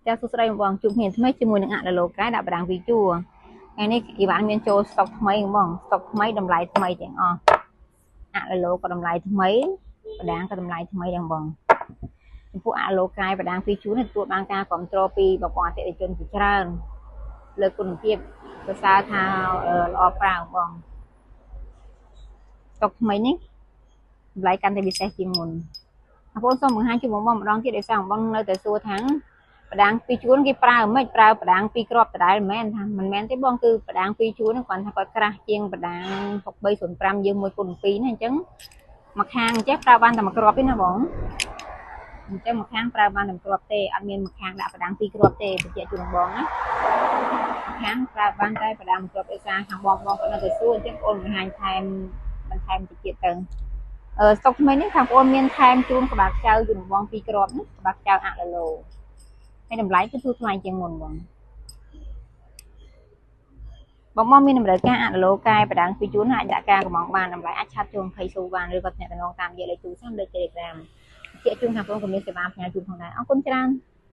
ចាសួស្តីបងជួបគ្នាថ្មីជាមួយនឹងអនុលោកែដាក់បារាំងវីជួរថ្ងៃនេះអ៊ីវ៉ាន់មានចូលស្តុកថ្មីបងស្តុកថ្មីតម្លៃថ្មីទាំងអស់អនុលោកក៏តម្លៃថ្មីបដាងក៏តម្លៃថ្មីដែរបងចំពោះអនុលោកែបដាងពីរជួរនេះទទួលបានការគ្រប់គ្រងពីបងប្អូនអតិថិជនជាច្រើនលើគុណភាពសរសើរថាល្អប្រើបងស្តុកថ្មីនេះតម្លៃកាន់តែពិសេសជាងមុនបងប្អូនសូមបង្ហាញជូនបងបងម្ដងទៀតដោយសារបងនៅតែសួរថាបដាងពីរជួរគេប្រើមិនប្រើបដាងពីរគ្រាប់ដដែលមិនមែនថាមិនមែនទេបងគឺបដាងពីរជួរហ្នឹងគ្រាន់ថាគាត់ក្រាស់ជាងបដាង6305យើង1គុណ2ណាអញ្ចឹងមួយខាងចេះប្រើបានតែមួយគ្រាប់ទេណាបងអញ្ចឹងមួយខាងប្រើបានតែមួយគ្រាប់ទេអត់មានមួយខាងដាក់បដាងពីរគ្រាប់ទេបញ្ជាក់ជូនបងណាមួយខាងប្រើបានតែបដាងមួយគ្រាប់ឯសារខាងបងបងគាត់នៅតែសួរអញ្ចឹងបងបង្ហាញថែមបន្ថែមតិចទៀតទៅស្តុកថ្មីនេះខាងបងមានថែមជូនក្បាលខ្ចៅជូនបងពីរគ្រាប់ណាក្បាលខ្ចៅអាក់ឡូឡូហើយតម្លៃគឺធូរថ្លៃជាងមុនបងបងមកមានតម្រូវការអនុលោកែបដាងពីជួនអាចដាក់ការកំងបានតម្លៃអាចឆាត់ចូល20ស៊ូបានឬក៏អ្នកតំណងតាមរយៈលេខទូរស័ព្ទលេខ Telegram ជាជូនខាងបងក៏មានសេវាផ្ញើជូនផងដែរអរគុណច្រើន។